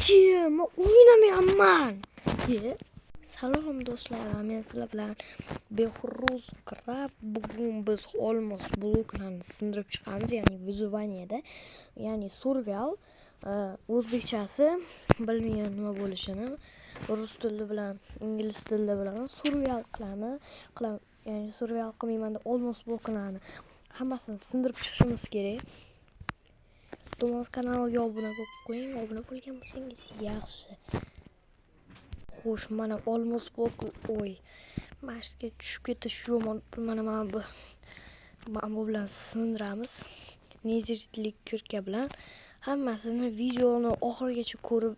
Kim? O'ynamayapman. Salom do'stlar, men sizlar bilan Behruz Krab. Bugun biz olmos bloklarni sindirib chiqamiz, ya'ni выживаниеda, ya'ni survival, o'zbekchasi bilmayman nima bo'lishini. Rus tili bilan ingliz tili bilan survival qilamiz, ya'ni survival qilmayman deb olmos bloklarni hammasini sindirib chiqishimiz kerak. Iltimos, kanalga obuna bo'lib qo'ying, obuna bo'lgan bo'lsangiz yaxshi. Xo'sh, mana olmos blok, oy, mana shu yerga tushib ketish yomon. Mana bu bilan sindiramiz. Nezirlik kirka bilan hammasini videoni oxirigacha ko'rib,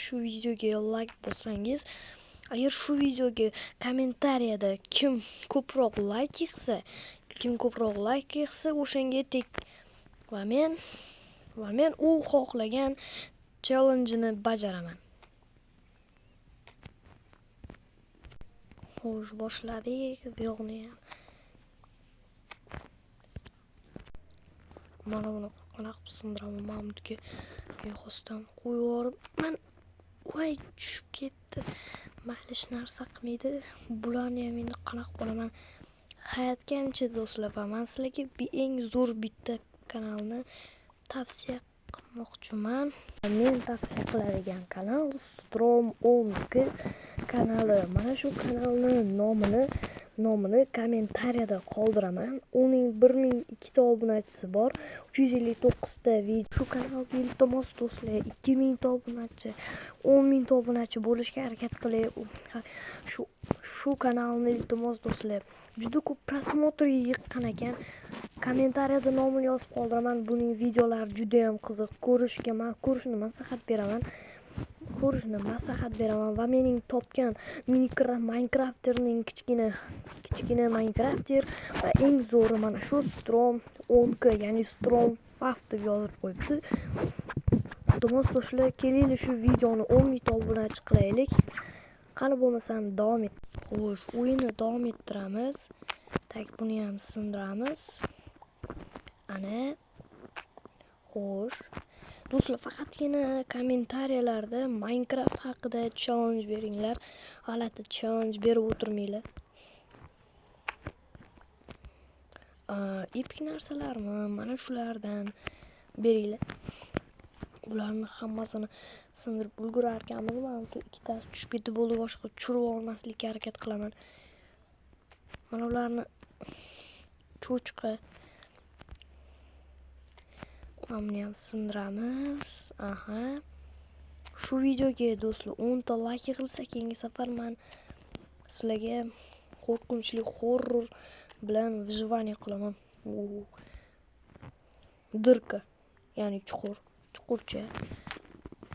shu videoga like bossangiz, agar shu videoga kommentariyada kim ko'proq like yig'sa, o'shanga tek va men u xohlagan challenge'ni bajaraman. Xo'sh, boshladik. Bu yoqni ham. Mana buni qanaqa qilib sindiraman? Mamutga bexosdan qo'yib yuborib, man voy tushib ketdi. Mayli, hech narsa qilmaydi. Bularni ham endi qanaqa qilaman? Hayotgancha do'stlar, va men sizlarga eng zo'r bitta kanalni tavsiya qilmoqchiman. Men tavsiya qiladigan kanal Strom 12 kanali. Mana shu kanalni nomini kommentariyada qoldiraman. Uning 1002 ta obunachisi bor, 359 ta video. Shu kanalga iltimos do'stlar, 2000 ta obunachi, 10 000 ta obunachi bo'lishga harakat qiling. Shu kanalni iltimos do'stlar, juda ko'p prosmotr yig'gan ekan. Kommentariyada nomini yozib qoldiraman. Buning videolari juda ham qiziq. Ko'rishni maslahat beraman. Va mening topgan Minecrafterning kichkina Minecrafter va eng zo'ri mana shu Strom 10K, ya'ni Strom Faf deb yozib qo'yibdi. Iltimos do'stlar, kelinglar shu videoni 10 000 ta obunachi qilaylik. Qani bo'lmasam davom et. Xo'sh, o'yinni davom ettiramiz. Tak, buni ham sindiramiz. Ana. Xo'sh. Do'stlar, faqatgina kommentariyalarda Minecraft haqida challenge beringlar. G'alati challenge berib o'tirmanglar. Epik narsalarmi? Mana shulardan beringlar. Bularni hammasini sindirib ulgurar ekanmiz. Mana bu ikkitasi tushib ketdi, bo'ldi, boshqa tushirib olmaslikka harakat qilaman. Mana ularni cho'chqa. Mana buni ham sindiramiz. Aha. Shu videoga do'stlar 10 ta like yig'ilsa, keyingi safar men sizlarga qo'rqinchli horror bilan выживание qilaman. Dirka, ya'ni chuqur, chuqurcha.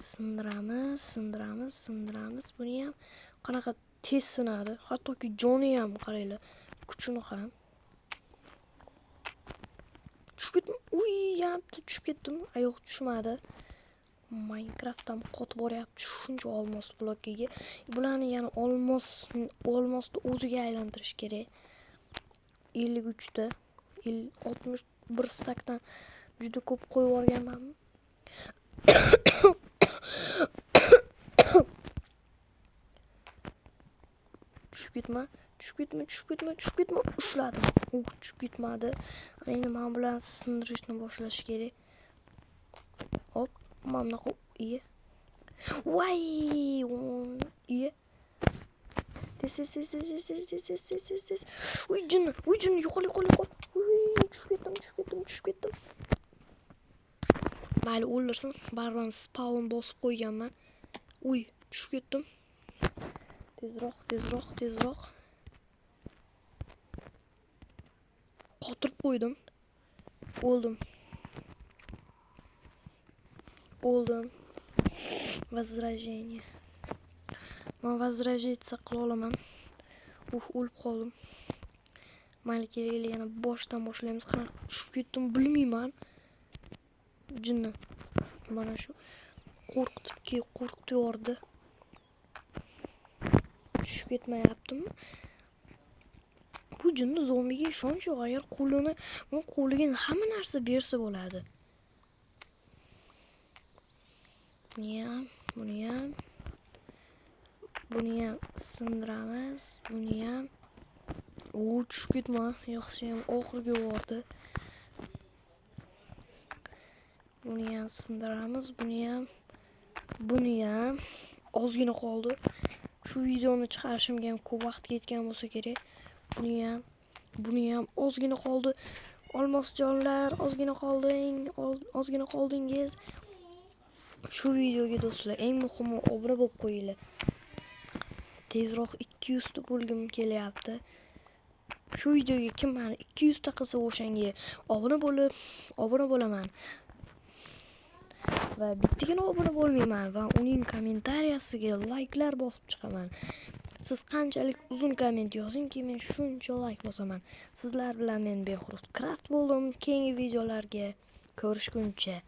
Sindiramiz, sindiramiz, sindiramiz. Buni ham qanaqa tez sinadi. Hattoki joni ham qaranglar, kuchini ham. Tushib ketdim. Uy, yana bitta tushib ketdim. Yo'q, tushmadi. Minecraft ham qotib boryapti shuncha olmos blokiga. Bularni yana olmosni o'ziga aylantirish kerak. 53 ta, 61 stakdan juda ko'p qo'yib yuborganman. Tushib ketma, tushib ketma, tushib ketma, tushib ketma. Ushladim. U tushib ketmadi. Endi men bilan sindirishni boshlash kerak. Hop, mana bunaqa iye. Voy, iye. Tez, tez, tez, tez, tez, tez, tez, tez, tez, tez. Uy, jinni, uy, jinni, yo'qol, yo'qol, yo'qol. Uy, tushib ketdim, tushib ketdim, tushib ketdim. Mayli, o'ldirsin. Baribir spawn bosib qo'yganman. Uy, tushib ketdim. Tezroq, tezroq, tezroq. Qotirib qo'ydim. O'ldim. O'ldim. Возражение. Men возражаться qila olaman. O'lib qoldim. Mayli, kelinglar, yana boshdan boshlaymiz. Qanaqa tushib ketdim bilmayman. Jinni. Mana shu qo'rqitib yubordi. Tushib ketmayaptimi? Bu jinni zombiga ishonch yo'q. Agar qo'lini, qo'liga hamma narsa bersa bo'ladi. Niyam. Buniyam. Buniyam sindiramiz. Buniyam. O, tushib ketma. Yaxshiyam oxiriga bordi. Buniyam sindiramiz. Buniyam. Buniyam. Ozgina qoldi. Shu videoni chiqarishimga ham ko'p vaqt ketgan bo'lsa kerak. Buniyam. Buniyam ozgina qoldi. Olmosjonlar, ozgina qolding, ozgina qoldingiz. Shu videoga do'stlar, eng muhimi obuna bo'lib qo'yinglar. Tezroq 200 ta bo'lgim kelyapti. Shu videoga kim meni 200 ta qilsa, o'shanga obuna bo'lib, obuna bo'laman. Va bittagina obuna bo'lmayman va uning kommentariyasiga layklar bosib chiqaman. Siz qanchalik uzun komment yozingki, men shuncha layk bosaman. Sizlar bilan men Behruz Craft bo'ldim. Keyingi videolarga ko'rishguncha.